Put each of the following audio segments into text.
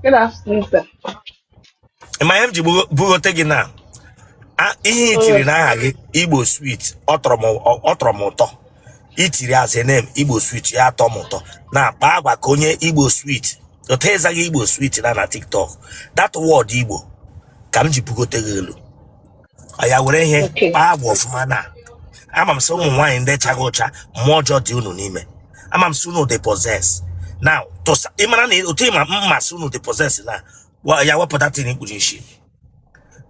Good afternoon, sir. Ị ma ihe m ji bugote gị na ihe i tiri n'aha gị, Igbo Sweet, ọ tọrọ m ụtọ. I tiri as a name Igbo Sweet, ya atọ m ụtọ. Na-akpa agwa ka onye Igbo Sweet, otu ị zaghị Igbo Sweet na TikTok, that word Igbo ka m ji bugote gị elu. Ọ ya were ihe kpaa agwa ọfụma. Na ama m sị ụmụ nwaanyị ndị chaghị ụcha, mmụọ ọjọọ dị unu n'ime. Ama m sị unu dị possess now. Tụsa ị mara na otu ịma mma sị unu dị possess na ya wepụ that thing i kpu n'isi,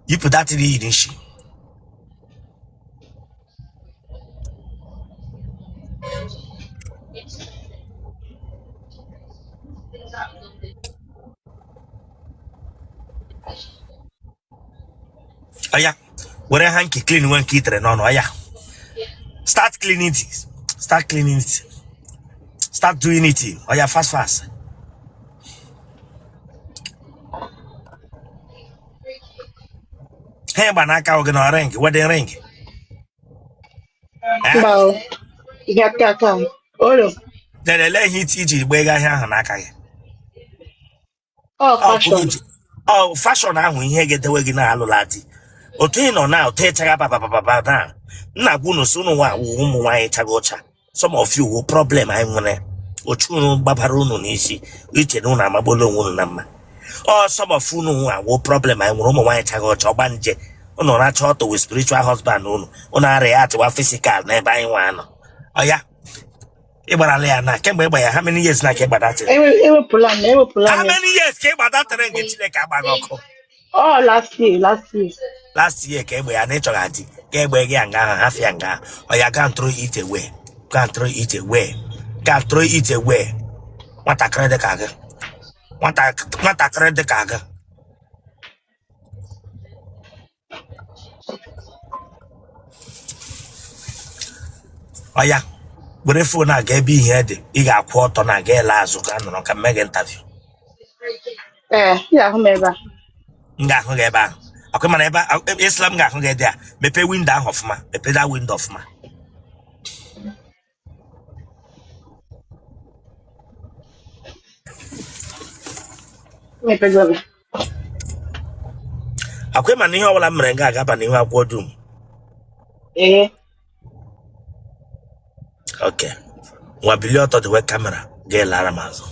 yipụ that thing i yi n'isi. Oya, were hanky clean nwe nke i tere n'ọnụ. Oya, start cleaning it, start cleaning it, start doing it. Oya, fast fast. Ha gba n'aka gị na ring, wedding ring. Eh? Mba o. Ihe aka aka m. Olo. Then ele ihe i ji gbega ihe ahụ n'aka gị? Ọ fashion. Ọ fashion ahụ ihe ga-edewe gị na-alụla di. Otu ị nọ na otu ị chaga babababa na m na-agwa unu sị unu nwa ụmụ nwaanyị chaga ụcha, some of you wụ problem anyị nwere. Otu unu gbabara unu n'isi iche na unu amagbola onwe unu na mma. Ọ some of unu nwa wụ problem anyị nwere. Ụmụ nwaanyị chaga ụcha, ọgbanje unu racha ọtọ with spiritual husband unu, unu arịa atịwa physical n'ebe anyị nwa nọ. Ọ ya ị gbarala ya na kemgbe ịgba ya, how many years na ka ị gba that thing? Ewepụla m, ewepụla How m ya. many years ka ị gba that thing nke Chineke agbaghị ọkụ? Ọ last year, last year. Last year ka egbe ya na ịchọghị adị ka egbe gị ya nga ahụ hafụ ya nga ahụ. Ọ ya, go and throw it away, go and throw it away, go and throw it away. Nwatakịrị dị ka gị, nwatakịrị dị ka gị. Ọya, were phone a gaa ebe ihe dị, ị ga-akwụ ọtọ na aga ele azụ ka nọrọ ka m mee gị interview. Ee, ị ga-ahụ m ebe a. M ga-ahụ gị ebe ahụ akwa mana ebe islam ga-ahụ gị dị a. Mepee window ahụ ọfụma, mepee that window ọfụma. Mepego m. Akwa mana ihe ọbụla m mere nga agaba n'ihu akwụkwọ dum. Ee. Ok, nwa, bilie ọtọ, dewe camera ga-elara m azụ.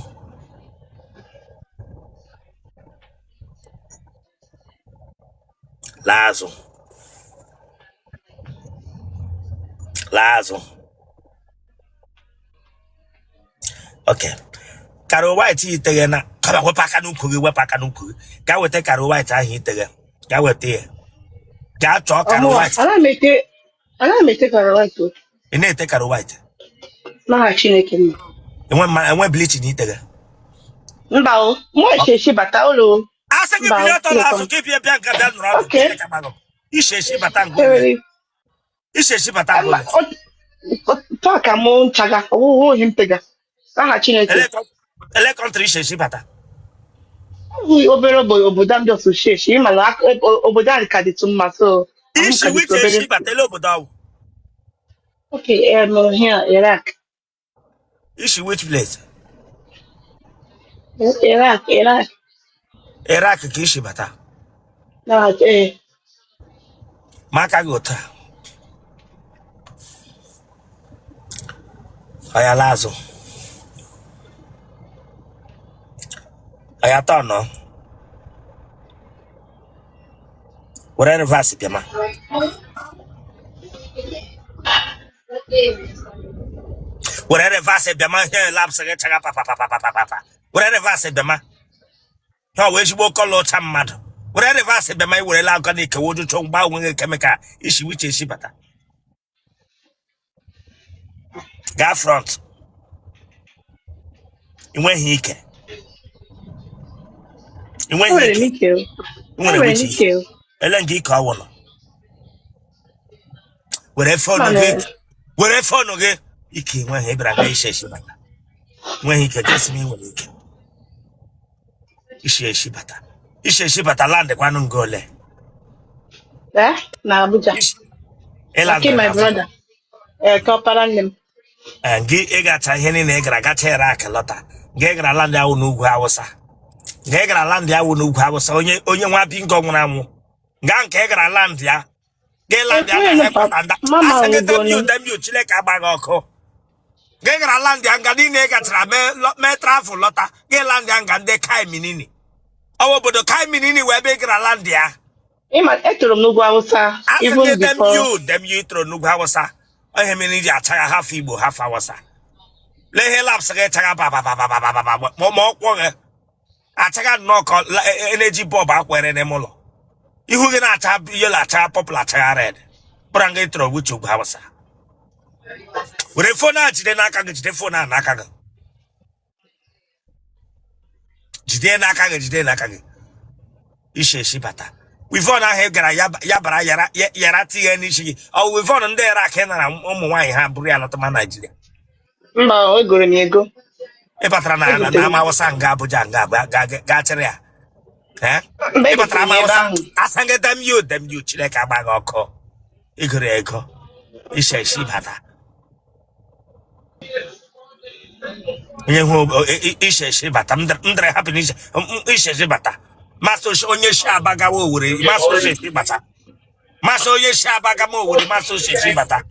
Laa azụ, laa azụ. Ok, Caro White iteghe na kama wepụ aka n'ukwu gị, wepụ aka n'ukwu gị. Gaa weta Caro White ahụ iteghe, gaa weta ya, gaa chọọ Caro Ọmụwa, White. Anaghị m ete Caro White o. Ị na-ete Caro White? N'aha Chineke m. Enwe mma enwe bleach na iteghe? Mba o, mụ eshi eshi bata ụlọ o. A sị gị Mba bilie o, ọtọ Chineke n'azụ m. ka ị bịa bịa nga bịa nọrọ ọdụ. Okay. Chineke agbaghị. Ishi eshi bata nga ole? Enwere Ishi eshi bata nga Mba, ole? taa ka mụ nchaga, ọwụwa ohi m tega. N'aha Chineke. Ele country ishi eshi bata? Ọ bụ obere obodo m just shi eshi, ịma na obodo anyị ka dịtụ mma, so ahụ m Ishi ka dịtụ which obere. eshi bata, ele obodo ahụ? Okay, here, Iraq. Ishi which place? Iraq, Iraq. Iraq ka ishi bata? Na ee. Ma aka gị ụta. Ọya, laa azụ. Ọya, tọọ nọ. Were reverse bịama. Were reverse bịama. Ihe laps gị chaga papapapapapa. Were reverse bịama. Ihe ọ wee ezigbo colour ọcha mmadụ. Were reverse bịama. I werela aka na ikewe ojucho mgba onwe gị chemical. Isi wiche esi bata. Gaa front. Ị nweghị ike, ị nweghị Enwere m ike. ike o. Ị nwere Enwere m which ike o. Ele nke ike ọwụ nọ. Were phone Mana gị, were phone gị. Ike ị nweghị, ị bịara nga isi esi bata, nweghị ike. Gesi m ị nwere ike isi esi bata, isi esi bata. Land kwanụ nga ole? Eh, na Abuja. Isi Na ịland ke na my Abuja? brother. Eh, ka ọpara nne m. Ee, gị ịgacha ihe niile ị gara gacha Iraq lọta, gị gara land ahụ n'ugwu Awụsa. Nga ị gara land ya wụ n'ugwu Awụsa, onye onye nwa bingo nwụrụ anwụ. Nga nke ị gara land ya, gị land ya na Ekwenụ headquarter nda. mama Asị gị nwụgonu. damn you, damn you, Chineke agba gị ọkụ. Gị gara land ya nga niile ị gachara mee travel lọta, gị land ya nga ndị Kai Minini. Ọ wụ obodo Kai Minini wee ebe ị gara land ya. Ịma etoro m n'ugwu Awụsa Asị even gị damn before. you, damn you, toro n'ugwu Awụsa. Ọ ihe mere iji achagha half Igbo, half Awụsa. Lee ihe laps gị chagha ba ba ba ba ba ba ba ba ma ọ kwọ gị achagha nnọọ ka energy bulb akwere n'ime ụlọ. Ihu gị na-acha yellow, acha purple, achagha red. Bụra nga ị toro wuche ugwu Awụsa. Were phone a jide n'aka gị, jide phone a n'aka gị, jide n'aka gị, jide n'aka gị. Ishi eshi bata, weavon ahụ ị gara ya bara yara tinye n'isi gị. Ọ weavon ndị Iraq ị nara ụmụ nwaanyị ha buru ya lọtama Naijiria? Mba, egoro m ego. Ị batara na Egotere m. ama Awụsa nga Abuja nga gaa chere ya. Eh? Mba, Ị batara egotere m ama ebe Awụsa ahụ. asa gị damn you, damn you, Chineke agba gị ọkụ. Igoro ego ishi eshi bata, onye hụ ishi eshi bata, m dere hapụ n'ishe ishi eshi bata. Masị onye shi Aba gawa Owerri, masị oshi eshi bata. Masị onye shi Aba gama Owerri, masị oshi eshi bata.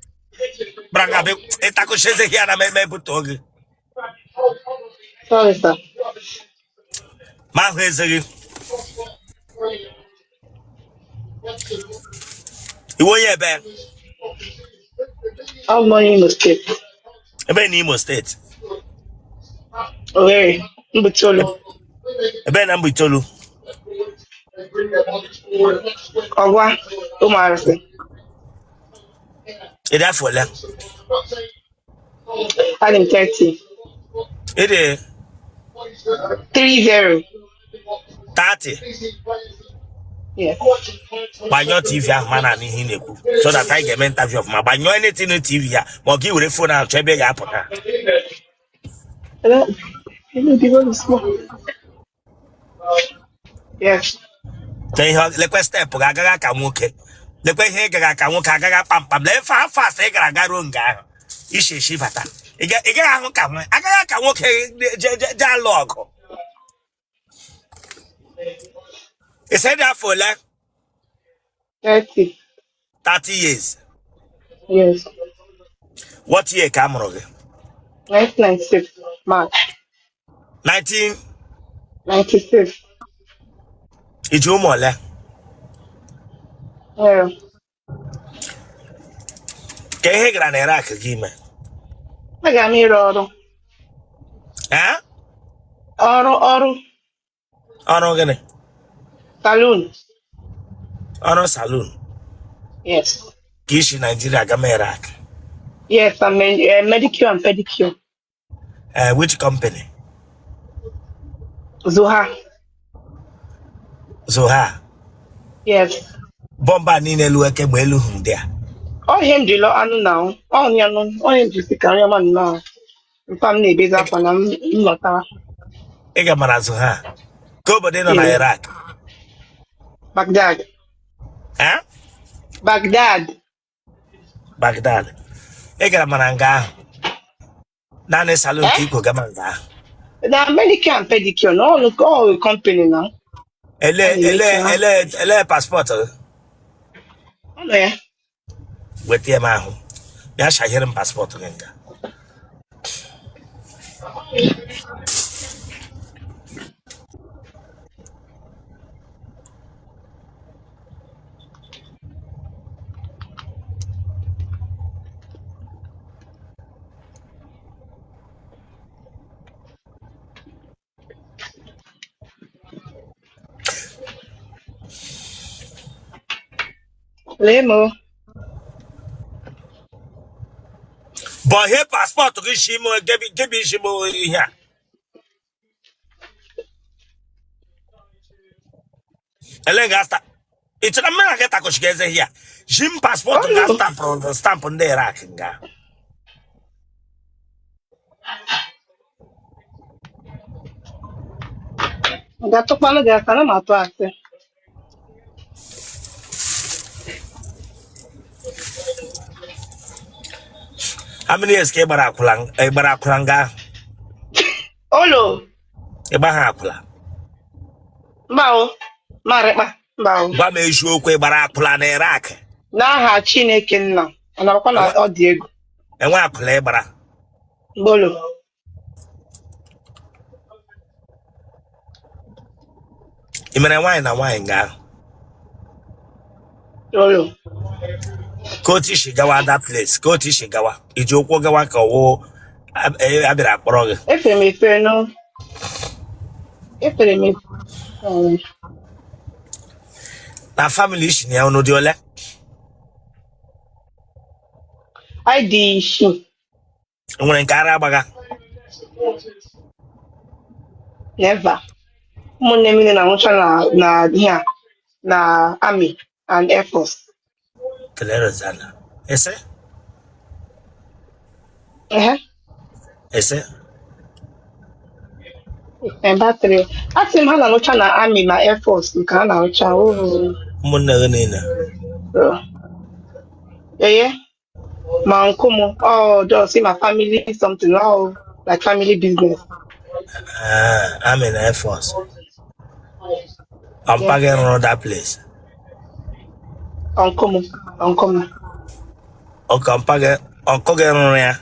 Branga be ịtakụchi eze ya na eme ebute oge. Sorry, sir. Ma ahụ eze gị ị wụ onye ebe? Abụ m onye Imo Steeti. Ebe na Imo Steeti? Owerri, Mbaitoli. Ebe na Mbaitoli? Ọgwa, Ụmụarụsị. Ị dị afọ ole? Adị m 30. Ị dị 30. 30? Yes. Gbanyụọ TV ahụ mana n'ihe ị na-ekwu, so that anyị ga-eme interview ọfụma. Gbanyụọ anything na TV ya, ma ọ gị were phone ahụ chọọ ebe ị ga-apụta. Hello? Hello, the one is small. Yes. Na ihe lekwe step gị agaghị aka nwoke, lekwe ihe ị gaghị aka nwoke agaghị kpamkpam. Lee fa fast ị gara aga ruo nga ahụ ishi eshi bata. Ị gaghị ahụ ka nwa agaghị aka nwoke je alụ ọgụ. Ị sị dị afọ ole? 30. 30 years? Yes. What year ka a mụrụ gị? 1996, March. 19 96. I ji ụmụ ole? Yeah. Ka ihe gara na Iraq gị ime? Aga m ịrụ ọrụ. Eh? Ọrụ, ọrụ. Ọrụ gịnị? Saloon. Ọrụ saloon? Yes. Ka i si Naijiria gama Iraq? Yes, I'm a manicure and pedicure. Which company? Zoha. Zoha? Yes. Bọmba niile elu kemgbe elu hụ ndị a. Ọ ihe m ji lọ anụ na ọ ya nụ, ọ ihe m ji si karịa ma nnọọ. Mpa m na-ebezi akwa na m lọtara. Ị gamara Zoha. Ka obodo ị nọ na Iraq? Baghdad. Eh? Baghdad. Baghdad. Ị gara mara nga ahụ. Naanị salon ka Eh? ikwo gama nga ahụ. Na manicure and pedicure na all company na. Ele A na-eme ele ka ha. ele ele passport gị. Ọ nọ ya. Weta ya m ahụ. Bịa shahiere m passport gị nga. Lee m o. Bọhie passport gị shi m gebi shi m ihe a. Ele ga sta ị chọrọ mmiri gị takọchiga eze here. Ji m passport nga stampụrụ stamp ndị Iraq nga. Ọ ga-atụkwanụ gị aka na m atụ asị. How many years ka ị gbara akwụla, ị gbara akwụla nga ahụ? Olo. Ị gba ha akwụla? Mba o, marịkpa, mba o. Gwa m eziokwu, ị gbara akwụla na Iraq? N'aha Chineke nna, ọ na-agbakwa na ọ dị egwu. Enwe akwụla ị gbara? Mbolo. Ị mere nwaanyị na nwaanyị nga ahụ? Olo. Ka otu isi gawa that place, ka otu isi gawa, i ji ụkwụ gawa ka ọwụ a bịara akpọrọ gị? Efere m efere nụ. Efere m efere. Na family i shi na ya, unu dị ole? Anyị dị isii. Nwere nke ara agbagha? Never. Ụmụnne m niile na-anwụcha na ihe a na army and air force. Kelee Rosanna. Ese? Ehe. Ese? Batrị. Asị m ha na-anwụcha na army na air force nke ha na-arụcha. Oh. Ụmụnne gị niile. Eye. Ma uncle m, oh, just see my family something, oh, like family business. Ah, army na air force. Ọ mpa gị rụrụ that place? Uncle m, uncle m. Okay, mpa gị, uncle gị rụrụ ya?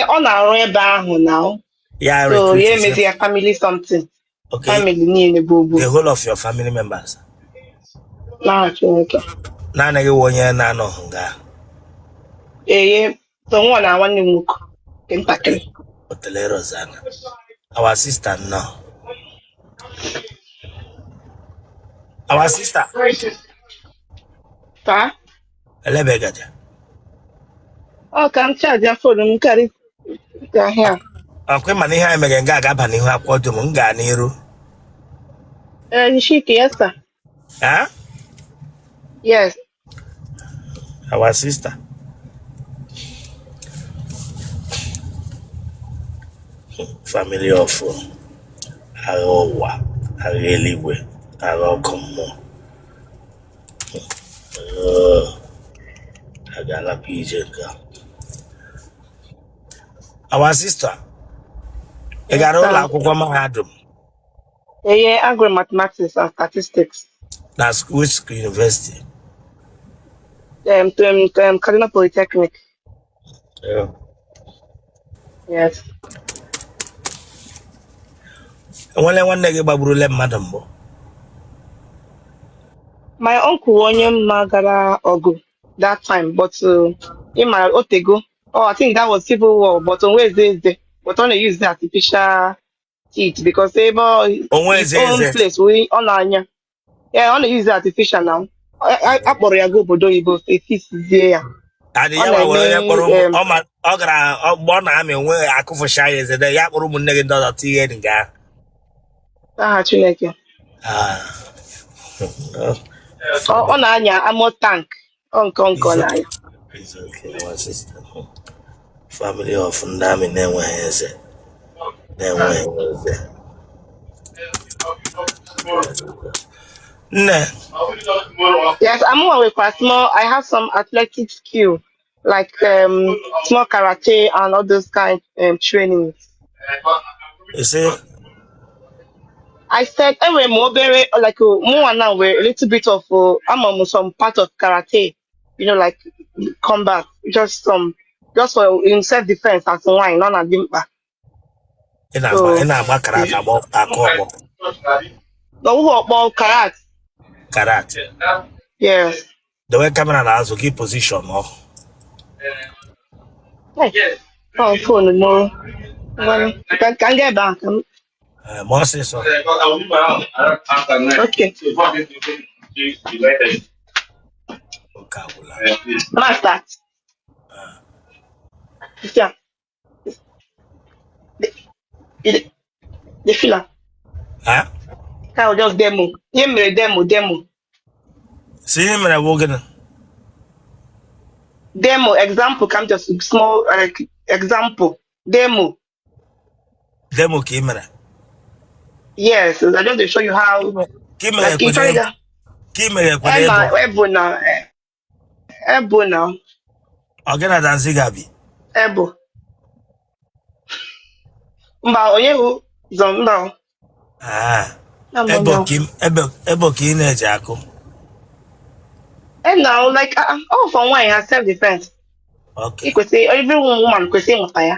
Ọ na-arụ ebe ahụ now. Ya So ya recruit emezi ya family something. Okay. Family niile bụ ogbu. The whole of your family members. N'aha Chineke. Naanị gị wụ onye na-anọghị nga? Eye, so nwa na nwanne m nwoke nke ntakịrị. Otele Rosanna. Our sister nnọọ. Our sister. Taa. Elebe gaja. Ọ ka m charge phone m karị ka ahịa. Ọkwa mana ihe anyị mere nga ga-aba n'ihu akwụkwọ dum m gaa n'iru. Ee, Nshike, yes sir. Eh? Yes. Our sister. Family of agha ụwa, agha eluigwe, agha ọkụ mmụọ. Agalakwa ije nke a. Our sister, ị gara ụlọ akwụkwọ mahadum? Eye, agụrụ mathematics and statistics. Na which university? Kaduna Polytechnic. Yeah. Yes. Enwele nwanne gị gbagburule mmadụ mbụ? My uncle onye mma gara ọgụ that time, but ị mara otego. Oh, I think that was civil war, but onwe eze eze. But ọ na-use the artificial teeth because ebe Onwe his eze own eze. place wey ọ na-anya. Yeah, ọ na-use the artificial now. A kpọrọ ya gaa obodo oyibo efisizie ya. Adị Ọ ya nwa were onye na-eme kpọrọ ụmụ um, ọ ma ọ gara mgbe ọ na-amị onwe akụfụcha ya eze de ya kpọrọ ụmụnne gị ndị ọzọ tinye nga ahụ. Aha Chineke. Ah. Ọ na-anya armor tank. Ọ nke ọ nke ọ It's na-anya. It's okay, our sister. Family of ndị amị na-enweghị eze. Na-enweghị eze. Nne, Yes, I'm one with small. I have some athletic skill, like small karate and all those kind trainings. You see, I said, enwere m obere, like, mụnwa now were a little bit of, I'm on some part of karate, like combat, just some, just for in self-defense as nwaanyị nọ na dimkpa. Ị na-agba So, ị na-agba karate agba akụ ọkpọ? Ọwụghị ọkpọ, karate. Karate. Yes. Dewe camera n'azụ gị, position ọ. Hey, ọ phone m. Ngwanụ, ka m gaa ebe ahụ ka m Eh, ma ọsịsọ. Okay. Oke agwụla. Ma start. Yeah. The filler. Ha? Ka just demo. Ihe mere demo demo. Si ihe mere bụ gịnị? Demo example ka m just small like example demo. Demo ka ị mere? Yes, I just dey show you how. Ka ị mere Like ị chọrọ ịga. Ka ị mere kwere Ema ego. ebo na ebo na. Ọ gị na Danziga bi? Ebo. Mba, onye hụ zọ mba. Ah, Ama ebe onye ahụ. ka ebe ka ị na-eji akụ. And now, like, all for nwaanyị ha self defense. Okay. Ị kwesịrị, every woman kwesịrị ịmụta ya.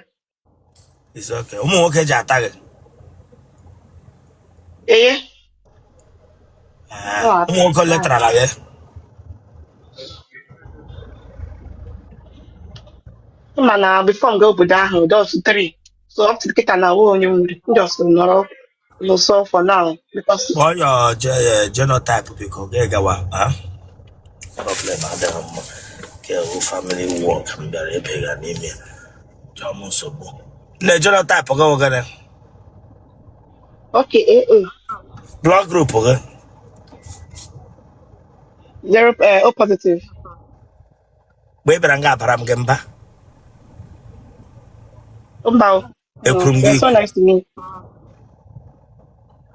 It's okay. Ụmụ nwoke ji ata gị. Ee. Ah, Ọ ụmụ nwoke ata. letarala gị. Ma na before m gaa obodo ahụ, just three. So up to kịta na onye nwere. M just nọrọ n'ụsọ for now because Kpọọ ya genotype biko gị gawa. Ah? Problem adịghị mma. Ke wụ family work m bịara ebe ga n'ime. Jọọ m nsogbu. Nne genotype gị wụ gịnị? Okay, AA. Blood group gị? Zero, O positive. Mgbe ị bịara nga abara m gị mba. Mba o. No, Ekwuru m gị you're so ikwu. nice to me.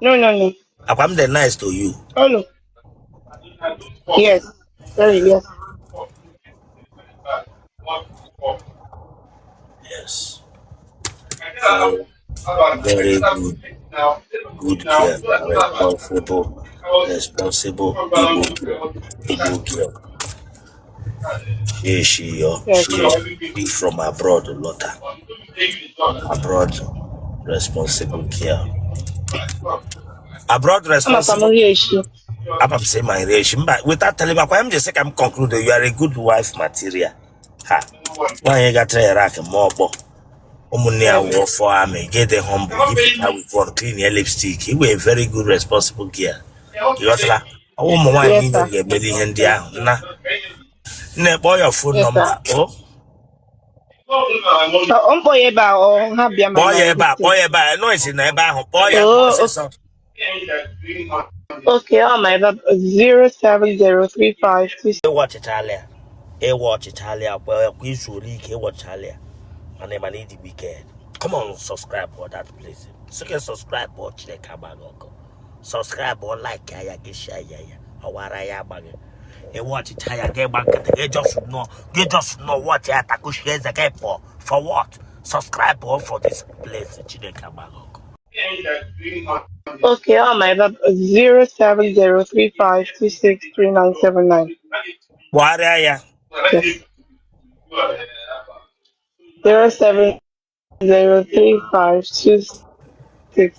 No, no, no. Akwa m dị nice to you. Oh no. Yes. Very yes. Yes. Very, very good. Good girl. Responsible. Responsible Igbo girl. Igbo girl. She yo. Yes. She be from abroad, Lota. Abroad responsible girl. Abroad Ama ka m responsible. rie echi. Ama m sị ma nri echi mba without telling me akwa m ji sị ka m conclude you are a good wife material. Ha nwaanyị gatara Iraq ma ọkpọ ụmụnne ya wụọ fọ amị get the humble give her with one clean your lipstick you were a very good responsible girl. Ị ghọtara ọwụ ụmụ nwaanyị Yes, niile sir. ga-emeli ihe ndị ahụ nna nne kpọọ ya phone Yes, sir. number o. Ọ mkpọ ya ebe a ọ ha bịa Kpọọ mana ya ebe a, kpọọ ya ebe a noise na ebe ahụ kpọọ ya Oh, ọsịsọ. okay, ọ ma ebe 07035 Ịwa ọchịchalị ya ịwa ọchịchalị ya kwa kwa izu ole ike ịwa ọchịchalị ya mana mana ịdị wicked. Come on, subscribe for that place. Sị subscribe ọ Chineke agba gị ọkụ. Subscribe ọ like ya gị share ya ya ọwara ya agba gị. Ịwa ọchịcha ya gị gba nkịtị gị just nọ gị just nọ watch ya takushi eze gị pụọ for what? Subscribe ọ for this place. Chineke agba gị ọkụ. Okay, ọ ma ebe 07035263979. Kpọgharịa ya. Yes.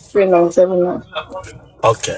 07035263979. Okay.